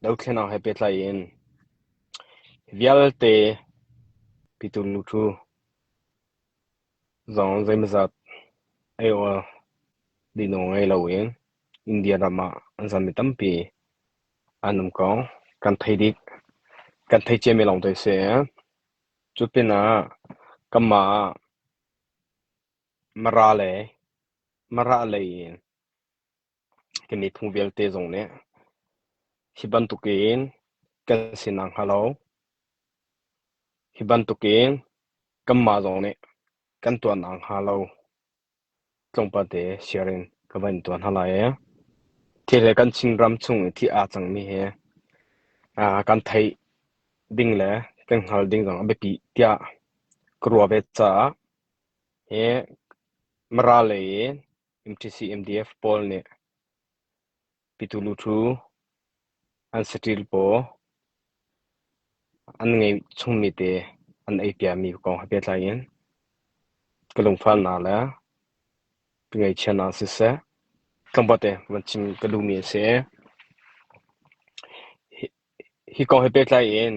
Dothlennak he pehtlai in vialte pitu nuṭu zong zeimawzat ei-awl dino ngei loin India ram ah an zammi tampi an um ko. Kan thei dih. Kan thei ciami lawngte a si. Cu pinah kanmah ah Mara le Mara lei in Kan miphun vialte zong nih hi bantukin kan si nakhnga lo, hi bantukin kanmah zong nih kan tuah nakhnga lo tlawmpal te share in ka van in tuah hna lai i thil he kan Chinram chung i thil aa cangmi hi kan theih ding le kan hngal ding zong a biapi tiah ka ruah ve caah hi Mara lei in MTC MDF pawl nih pitu luthu an saṭil pawl an ngeih chungmi te an ei piami kong he pehtlai in ka lungfahnak le ka ngaihchiatnak siseh tlawmpal te van chim ka duhmi a si. Hi kong he pehtlai in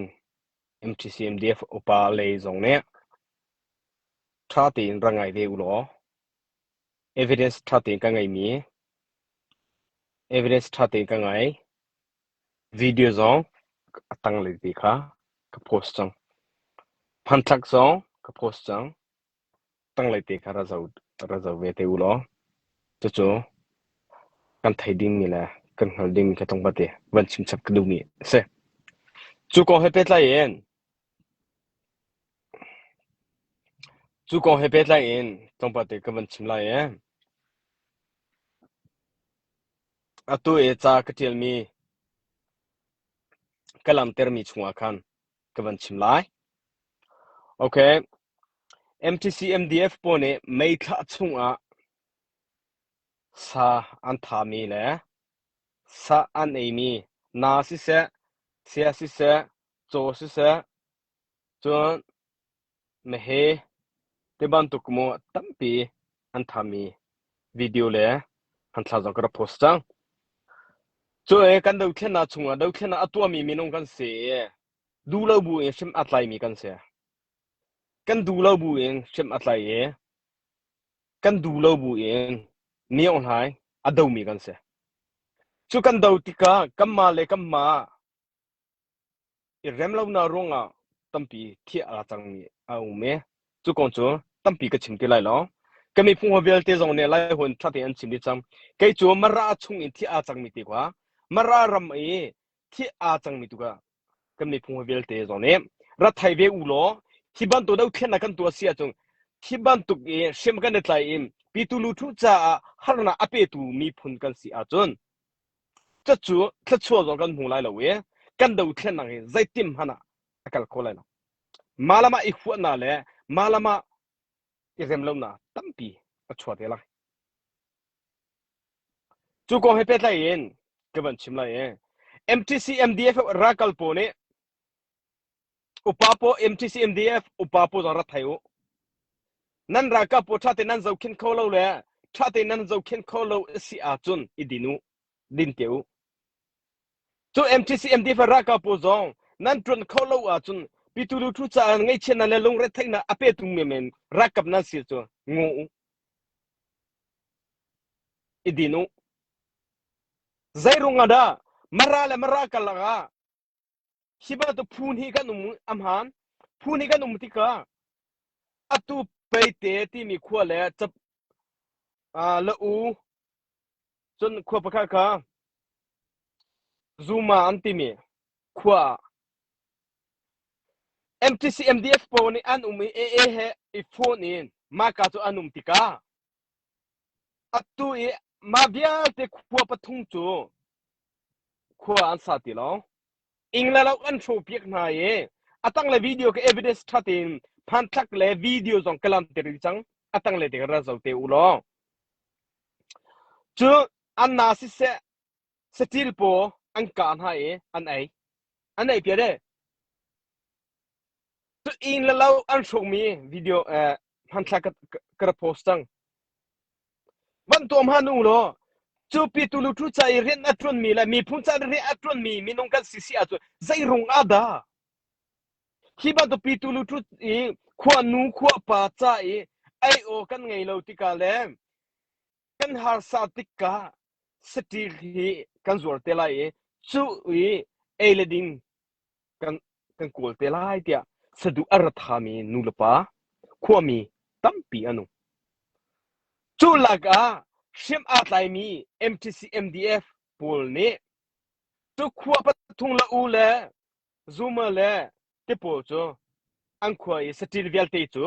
MTC MDF upa lei zong nih ṭha tein rak ngai ve u law Evidence ṭha tein ka ngeimi evidence ṭha tein ka ngai. Video zong a tanglei te kha ka post cang. Hmanthlak zong ka post cang. Tanglei te kha ra zoh, ra zoh ve te u law. Cucu kan thei dingmi le kan hngal dingmi kha tlawmpal te van chim chap ka duhmi a si. Cu kong he pehtlai in Cu kong he pehtlai in tlawmpal te ka van chim lai i atu i ca ka ṭialmi ka lamtermi chungah khan ka van chim lai. Okay. MTC MDF pawl nih May thla chungah sa an thami le sa an eimi naa siseh, sia siseh, caw siseh, Cun meheh tibantuk maw tampi an thami video le hmanthlak zong ka rak post cang. Cu i kan dothlennak chungah dothlennak a tuahmi minung kan si i duh lo bu in hrim a tlaimi kan si. Kan duh lo bu in hrim a tlai i kan duh lo bu in Ni Aung Hlaing a domi kan si. Cu kan do tikah kanmah le kanmah I remlonak ruangah tampi thiah aa cangmi a um i cu kong cu tampi ka chim ti lai lo. Ka miphun hawi vialte zong nih Laihawn ṭha tein an chim dih cang. Kei cu Mara chung in thiah aa cangmi ti kha Mara ram i thiah aa cangmi tu kha kan miphun hawi vialte zong nih rak thei ve u law hi bantuk dothlennak kan tuah si ahcun hi bantuk i hriam kan i tlai in pitu luthu caah harnak a petu miphun kan si ahcun Cucu thluachuah zong kan hmu lai lo i kan dothlennak hi zeitim hmanh ah a kal kho lai lo. Mah lam ah i huahnak le mah lam ah i remlonak tampi a chuah te lai. Cu kong he pehtlai in ka van chim lai i MTC MDF ralkal pawl nih Upa paw MTC MDF upa paw zong rak thei u. Nan ralkap paw ṭha tein nan zohkhenh kho lo le ṭha tein nan zohkhenh kho lo a si ahcun i din u. Din te u. Cu MTC MDF ralkap pawl zong nan ṭuan kho lo ahcun pitu luthu caah ngaihchiatnak le lungretheihnak a petu menmen ralkap nan si cu ngu u. I din u. Zei ruangah dah Mara le Mara karlak ah Hi bantuk phu hnih kan um a hmaan. Phu hnih kan um tikah atu Peite timi khua le cap uh, La-u cun khua pakhat kha Zuma an timi khua ah MTC MDF pawl nih an um i AA he i phone in mahka cu an um tikah atu i mah vialte khua pathum cu khua an sa ti lo. Ing le lo an hrawhpiak hna i a tanglei video ka evidence ṭha tein hmanthlak le video zong ka lamter dih cang. A tanglei te ka ra zo te u law. Cu an na siseh saṭil paw an kah hna i an ei. An ei piah de. Cu inn le lo an hrawhmi video eh, hmanthlak ka, ka, ka ra post cang. Van tuam han u law. Cu pitu lutru ca i rian a ṭuanmi le miphun ca rian a ṭuanmi minung kan si si ahcun zei rung ah dah hi bantuk pitu lutru i khua nu khua pa ca i ei aw kan ngei lo tikah le kan harsa tikah saṭil hi kan zuar te lai i cu i ei le ding kan kan kawl te lai tiah saduh a ra thami nu le pa khuami tampi an um. Cu lakah hriam aa tlaimi MTC MDF pawl nih cu khua pathung la u le Zuma le ti pawl cu an khua i saṭil vialte cu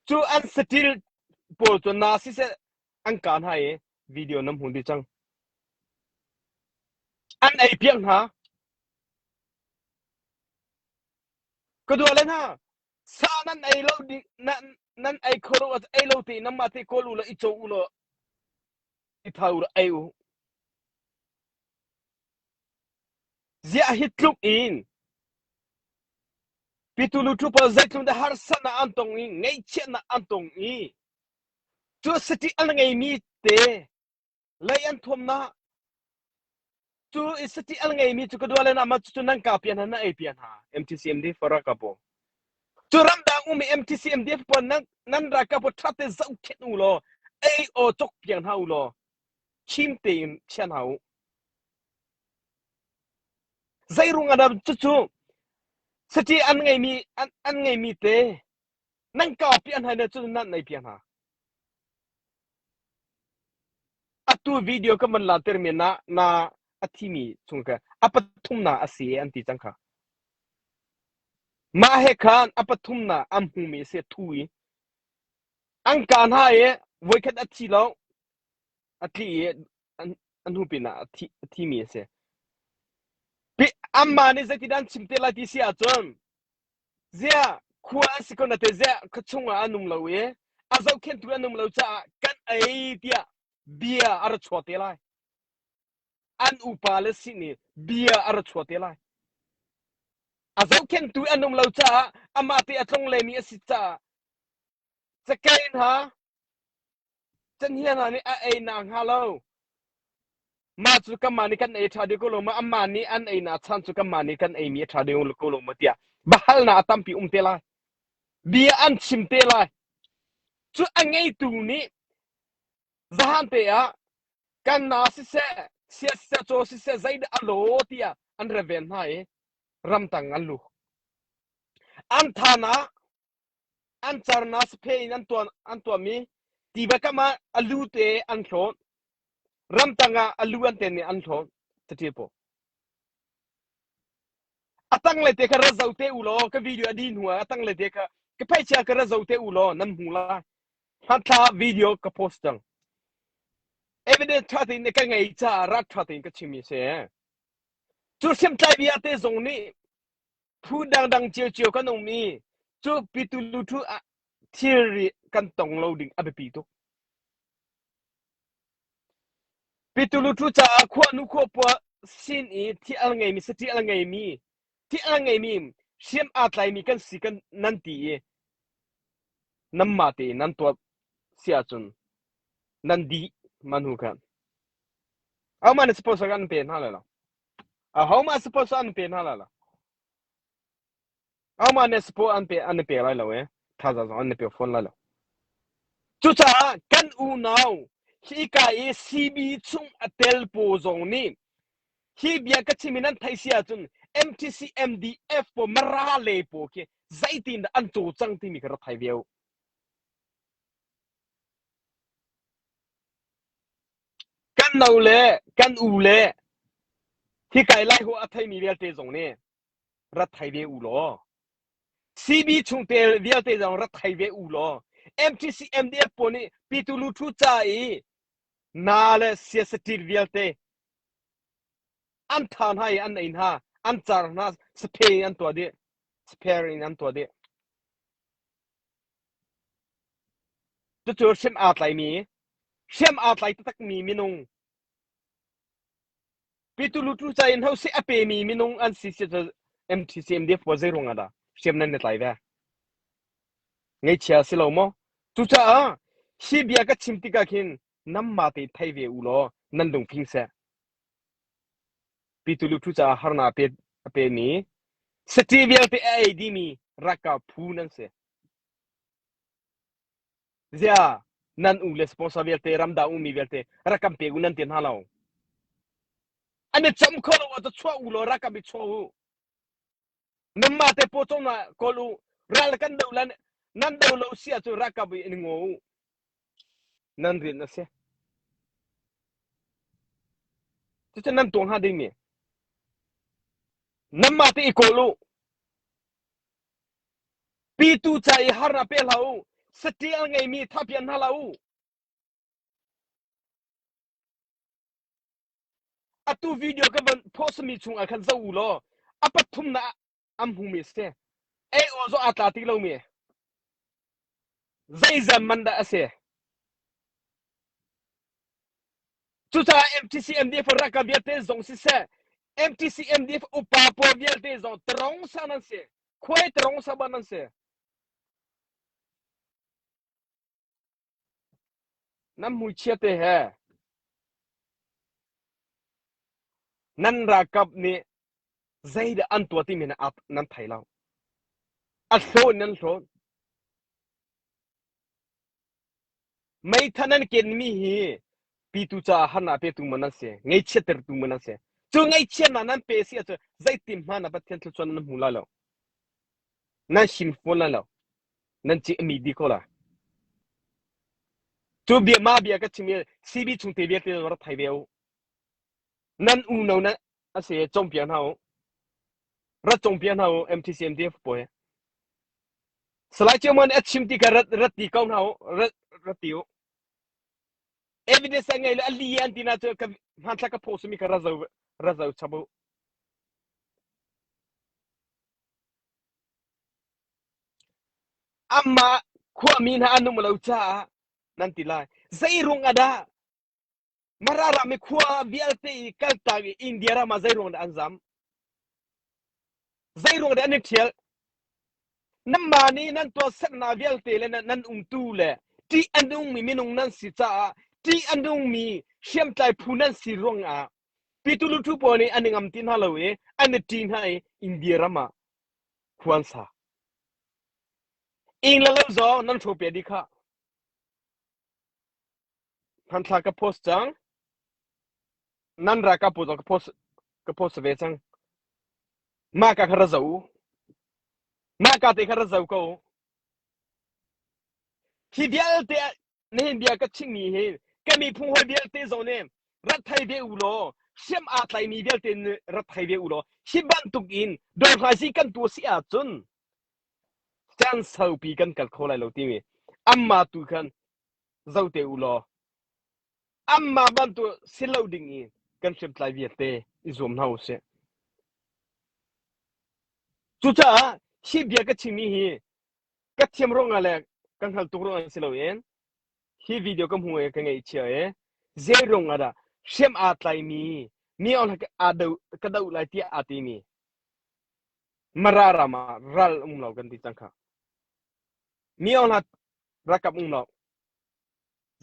cu an saṭil pawl cu na siseh an kaa hna i video nan hmu dih cang. An ei piak hna. Ka dua le hna, sa nan ei lo ding nan nan ei kho lo ei lo te nan mah te kawl u law i caw u law i tha u law ei u. Ziah hi tluk in pitu lu pawl zeitluk dah harsatnak an tong i ngaihchiatnak an tong i cu sati an ngeimi te lei an thuamnak cu i sati an ngeimi cu ka duale na ma cu nan ka pian hna na ei pian hna MTCMD fara ka po cu ramdang umi MTCMD pawl nan nan ralkap pawl ṭha te zohkhenh u law ei aw cok piang hna u law khim tein chia hna u Zeirung ah dah cucu sati an ngeimi an, an ngeimi te nan kaupi an hai na cu nan nei piak hna. Atu video ka man la tir mi na na a thimi chung ka a pathum na a si an ti cang kha. Mah he khan a pathum na an hmumi se thu i an ka hna i voikhat a thi lo a tli i an hnu pin ah a thimi a si. Amah nih zeitindah an chim te lai ti si ahcun ziah khua an si ko na te ziah khuachung ah an um lo i a zohkhenhtu an um lo caah kan ei tiah bia a ra chuah te lai. An upa le sin i bia a ra chuah te lai. A zohkhenhtu an um lo caah amah te a tlong lemi a si caah cakei hna Canghngia hna nih a ei nakhnga lo mah cu kanmah nih kan ei ṭha deuh ko lo maw anmah nih an ei nak chan cu kanmah nih kan eimi a ṭha deuh ko lo maw tiah biahalnak a tampi um te lai. Bia an chim te lai. Cu a ngeitu nih zahan te ah kan na siseh, sia siseh, caw siseh zeidah a law tiah an ra ven hna i ramtang an lu. An than ah an carna saphe in an tuan an tuahmi tiva kam ah a lu te an hlawn ramtang ah a lu an ten nih an hlawn saṭil paw a tanglei te kha ra zo te u law ka video a di hnu ah a tanglei te kha ka pheichia ka ra zo te u law nan hmu lai hmanthla video ka post cang evidence ṭha tein ka ngei caah rat ṭha tein ka chim mi si cu hriamtlai bia te zong nih Phu dangdang ciocio kan um i cu pituluthu ah thilri kan tong lo ding a biapi tuk. Pituluthu caah khuanu khuapua sin i thi al ngeimi sati al ngeimi thi al ngeimi hriam aa tlaimi kan si kan nan ti i nanmah tein nan tuah si ahcun nan dih man hu khan. Ahohmah nih sponsor kan pe hna lai lo. Ahohmah support an pe hna lai lo. Ahohmah nih support an pe an i pe lai lo e. Thazaang zong an i pe fawn lai lo. Cucaah kan unau hika i CB chung a tel paw zong nih hi bia ka chim in an theih si ahcun MTC MDF paw Mara le paw khi zeitin dah an caw cang timi kha rak thei ve u. Kan no le kan u le hika i Laiholh a theimi vialte zong nih rat thei ve u law CB chungtel vialte zong rat thei ve u law MTC MDF pawl nih Pitu Luthu ca i na le siasaṭil vialte an tha hna i an ei hna an car hna saphe in an tuah dih spare in an tuah dih Cucu hriam aa tlaimi, hriam aa tlai taktakmi minung, pitulutu ca in hoseh a pemi minung an si si cu MTC MDF pawl zei ruang ah dah hriam nan i tlai ve? Ngaihchia si lo maw? Cucaah hi bia ka chim tikah khin nanmah te thei ve u law. Nan lungfing seh. Pitu luthu caah harnak a pe a pemi sati vialte a ei dihmi ralkap phu nan si. Zia nan u le sponsor vialte ramdang ummi vialte rak kan pe u nan ti hna lo. An i cam kho lo ah chuah u law rak kan i chuah u. Nanmah te pawcawm ah kawl u. Ral kan do lan nan do lo si ahcun ralkap in ngaw u. Nan rian a si. Cucu nan tuah hnga dingmi. Nanmah te i kawl u. Pitu ca i harnak pe hlah u. Saṭil ngeimi thapian hna hlah u. Atu video ka van post mi chung ah khan zoh u law a pathum na an hmu mi si. Ei aw zo aa tla ti lo mi. Zeizam man dah a si? Cucaah MTC MDF raka vialte zong siseh, MTC MDF upa pawl vialte zong tarong sa nan si. Khuai tarong sa ban nan si. Nan muichia te he nan ralkap nih zeidah an tuah timi nan thei lo. A hlawn nan hlawn. Meitha nan kenmi hi pitu caah harnak petu maw nan si, ngaihchiattertu maw nan si. Cu ngaihchiatnak nan pe si ahcun zeitin hmanh ah Pathian thluachuah nan hmu lai lo. Nan him fawn lai lo. Nan ci a mi dih ko lai. Cu bia ma bia ka chim i CB chungte vialte rak thei ve u. Nan unau nan a si cawnpiak hna u. Rat cawnpiak hna u MTC MDF pawl hi. Salai Chiaman a chim ti kha rat rat ti ko hna u. Rat rat ti u. Evidence a ngei le a li an ti na cu ka hmanthlak ka post mi kha ra zo ra zo chap u. Amah khuami hna an um lo caah nan ti lai. Zei ruang ah dah Mara ram i khua vialte i kaltak i India ram ah zei ruang dah an zam? Zei ruang dah an i ṭhial? Nanmah nih nan tuahsernak vialte le nan umtu le ṭih a nungmi minung nan si caah ṭih a nungmi hriamtlai phu nan si ruangah Pituluthu pawl nih an i ngam ti hna lo i an i ṭih hna i India ram ah khua an sa. Ing le lo zong nan hrawhpiak dih khah. Hmanthlak ka post cang. Nan ralkap pawl zong ka post ka post ve cang. Mah ka kha ra zo u. Mah ka te kha ra zo ko u. Hi vialte nihin bia ka chimmi hi ka miphun hawi vialte zong nih rat thei ve u law hriam aa tlaimi vialte nih rat thei ve u law hi bantuk in dawrhlai kan tu si ahcun caan saupi kan kal kho lai lo timi amma tu khan zo te u law amma bantuk si lo ding i kan hriamtlai vialte i zuam hna usih. Cucaah hi bia ka chimmi hi ka thiam ruangah le ka hngal tuk ruangah si loin hi video ka hmu i ka ngaihchia i zei ruangah dah hriam aa tlaimi mi aa do ka doh lai tiah aa timi Mara ram ah ral um lo kan ti cang kha. Mi hla ralkap um lo.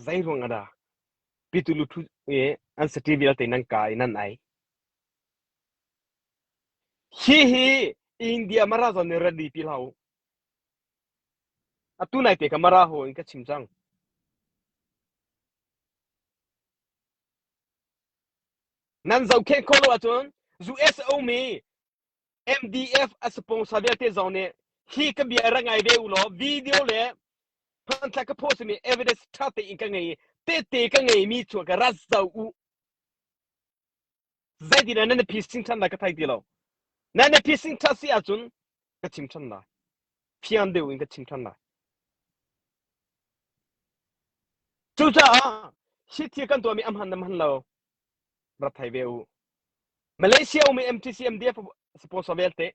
Zei ruangah dah pitu luthu i an sati vialte nan ka i nan ai. Hi hi India Mara zon nih ready pi hlah u. Atu nai te ka Mara ho in ka chim cang. Nan zohkhenh khawh lo ahcun US a ummi MDF a sponsor vialte zong nih hi ka bia rak ngai ve u law video le hmanthlak ka post mi evidence ṭha tein ka ngei i tehte ka ngeimi cu ka rat zo u. Zeitin nan phising ṭhan lai ka thei ti lo. Nan phising ṭha si ahcun ka chim ṭhan lai. Fiang deuh in ka chim ṭhan lai. Cucaah hi thil kan tuahmi a hman na hman lo rak thei ve u. Malaysia um i MTC MDF sponsor vialte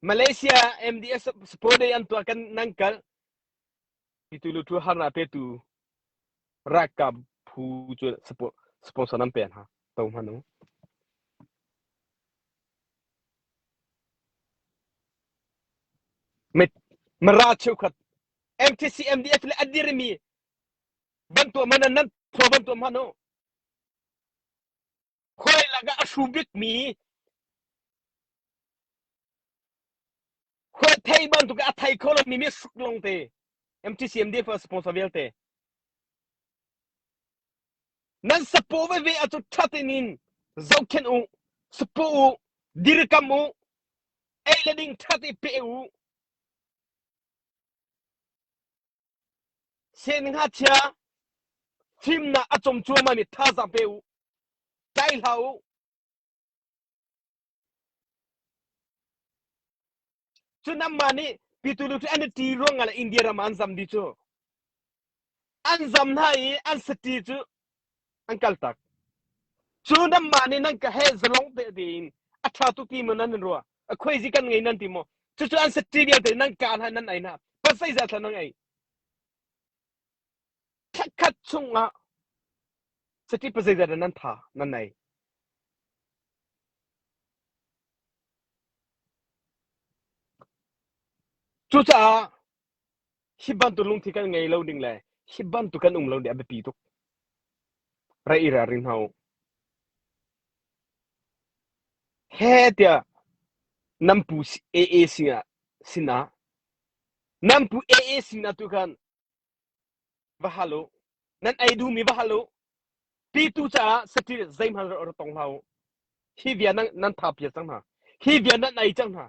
Malaysia MDS support day an tuah kan nan kal pitu lu thu harna pe tu ralkap phu cu support sponsor nan pen ha to hmanu Mara cheukhat MTC MDF le adirmi bantu man nan. Khua van tuam hmanh u. Khuai lakah a hru bikmi khuai thei bantuk a thei kho lomi mi hruk lawngte MTCMD for sponsor vialte nan sapo veve a cu thatin in zohkhenh u sapo u dirkam u ei le ding that i pe u Sen ngakchia fimnak a com cuahmah mi thazaang pe u. Tlai hlah u. Cu nanmah nih Pitu cu an i ṭi ruangah le India ram ah an zam dih cu. An zam hna i an sati cu an kaltak. Cu nanmah nih nan ka he zalong te tein a ṭha tuk ti maw nan in ruah? A khuaizi kan ngei nan ti maw? Cucu an sati vialte nan kaa hna nan ei hna. Pasai za thla nan ei. Khatkhat chungah sati pasai za nan tha nan ei. Cucaah hi bantuk lungthin kan ngei lo ding le hi bantuk kan um lo ding a biapi tuk. Ra i ralring hna u. He tiah nan pu AA sinah sinah nan pu AA sinah tu khan va hal u. Nan ei duhmi va hal u. Pitu caah saṭil zeihmanh ra tong hlah u. Hi bia nan, nan tha piak cang hna. Hi bia nan ei cang hna.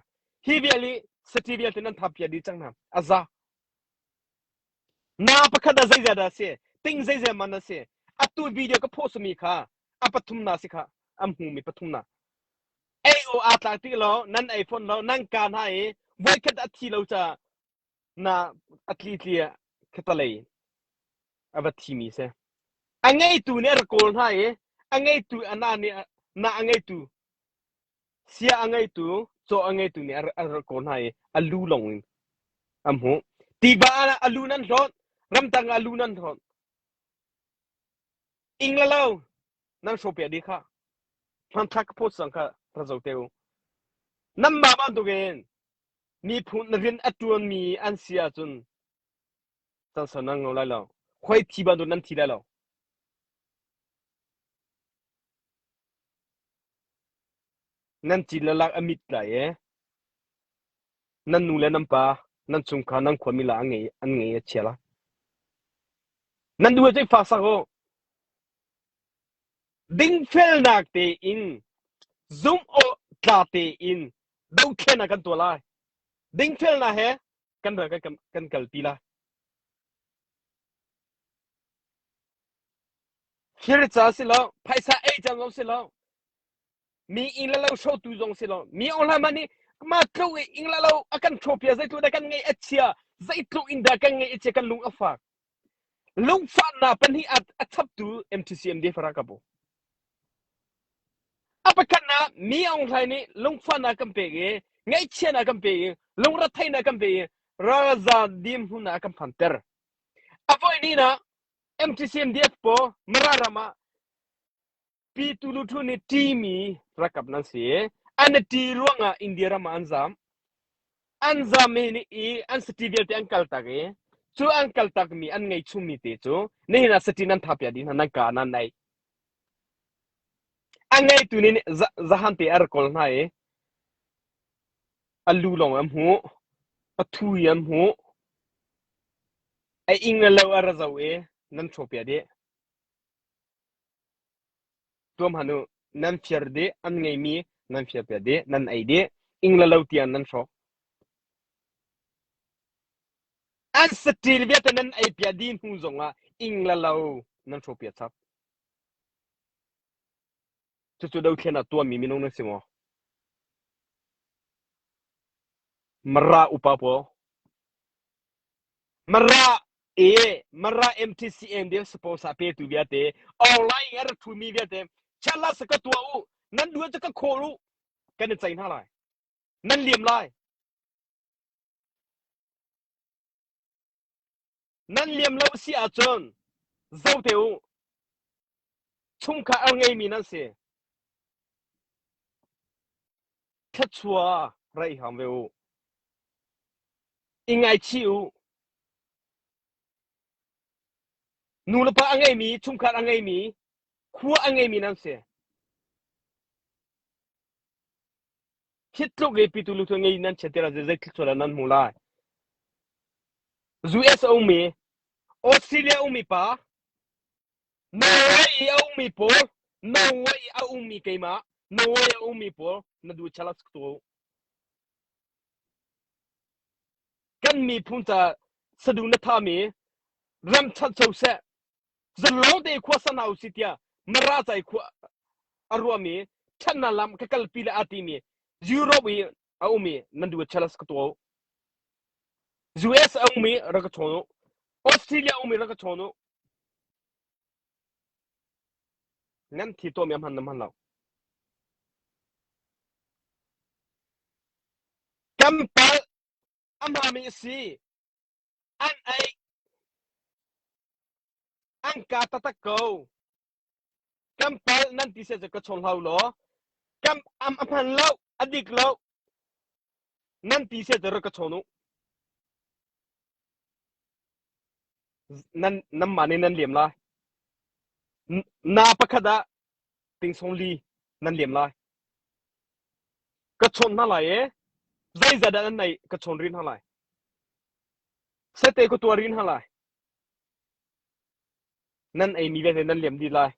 Hi vial i saṭil vialte nan tha piak dih cang hna. A za. Na pakhat ah zeizat dah a si? Ting zeizat man a si? Atu video ka post mi kha a pathum na si kha a hmu mi pathum na. Ei o aa tlak ti lo, nan ei fawn lo, nan ka hna i voikhat a thi lo ca na a tli tli khatalei a va thi mi si. A ngeitu nih a ra kawl hna i a ngeitu a na nih na a ngeitu sia a ngeitu caw a ngeitu nih a ra kawl hna i a lu lawng in a hmuh. Tiva ah a lu nan hlawt, ramtang ah a lu nan hlawt. Ing la lo nan hrawpiah dih kha. Hmanthlak ka post cang kha ra zo te u. Nan mah bantukin miphun rian a ṭuanmi an si ahcun cancer nan ngau lai lo. Khuai thi bantuk nan thi lai lo. Nan cin le lak a mit lai i nan nu le nan pa nan chungkhar nan khuami la an ngei an ngei a chia la. Nan duh ahcun fak sak u. Dingfelnak tein zumh awk tla tein dothlennak kan tuah lai. Dingfelnak he kan ral kan, kan kalpi lai. Thil ca si lo, phaisa ei cang zong si lo, mi inn le lo hrotu zong si lo, mi ong hlah mah nih ma tluk i ing le lo a kan hropia zeitluk dah kan ngeih a chia, zeitluk in dah kan ngeih a chia kan lung a fak. Lungfahnak pahnih a chaptu MTCMD Farakabu. A pakhatnak mi Aung Hlaing nih lungfahnak kan pek i ngaihchiatnak kan pek i lungretheihnak kan pek i ralza dirhmun ah a kan phanter. A voihnihnak MTCMDF pawl Mara ram ah Pi Tu Lu Thu nih ṭimi ralkap nan si i an i ṭi ruangah India ram ah an zam. An zam i i an city vialte an kaltak i cu an kaltakmi an ngei chungmi te cu nihin ah city nan tha piak dih hna nan ka nan nei. A ngeitu nih zahan te a ra kawl hna i a lu lawng an hmuh, a thu i an hmuh, a ing le lo a ra zoh i nan hrawhpiak dih. Tuam han u, nan fir dih, an ngeimi nan firpiak dih, nan ei dih, ing le lo tiang nan hrawk. An saṭil vialte nan ei piak dih hnu zongah ing le lo nan hrawhpiak chap. Cucu dothlen ah tuahmi minung nan si maw? Mara upa pawl. Mara e Mara MTCN dil sponsor petu vialte online in a ra ṭhumi vialte chala sa ka tuah u nan duh cu ka call u kan i ceih hna lai nan liam lai nan liam lo si ahcun zote u chungkhar a ngeimi nan si thluachuah rei ham ve u i ngaichih u. Nu le pa a ngeimi, chungkhar a ngeimi, khua a ngeimi nan si. Hi tluk i pitu luthu ngei nan chiat tiah zeitluk sual ah nan hmu lai. US a ummi, Australia ummi pa, Norway i a ummi pawl, Norway i a ummi keimah, Norway a ummi pawl na du chalas tu. Kan miphun ca sadu na thami ram chancho seh zalong te khua sa hna usih tiah Mara cai khua a ruami ṭhatnak lam ka kalpi le aa timi Europe i a umi nan du chalas ka tuah US a ummi rak ka chawn u Australia a ummi rak ka chawn u nan thi tuahmi a hman na hman lo kan pal a hmami a si an ei an ka taktak ko. Kan palh nan ti se cu ka chawn hlau law kan am a hman lo a dik lo nan ti se cu rak ka chawn u. Nan nanmah nih nan liam lai. Na pakhat ah ting song li nan liam lai. Ka chawn hna lai e zeizat dah nan nei ka chawn rin hna lai. Sete ka tuar rin hna lai. Nan eimi vialte nan liam dih lai.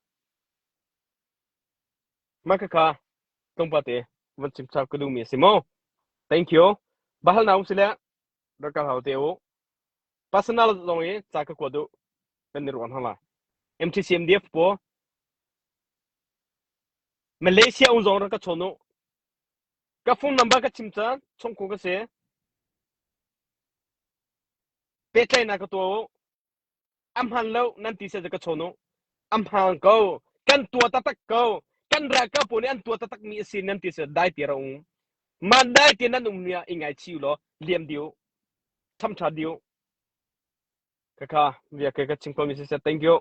Mah khakha tlawmpal te van chim chap ka duhmi a si mu. Thank you. Bahal na um si le rak ka hau te u. Personal zong i ca ka kuat u. Kan i ruang hna lai. MTCMDF paw Malaysia um zong rak ka chawn u. Ka phone number ka chim caan chawng ko ka si. Pehtlaihnak ka tuah u. A hman lo nan ti se ka chawn u. A hmaan ko. Kan tua taktak ko. Kan ralkap pawl nih an tua taktak mi a si nan ti se dai ti ra um. Mah dai ti nan um ni ah i ngaichih u law liam dih u. Tham ṭha dih u. Kaka, bia ke ka chim ko mi si seh. Thank you.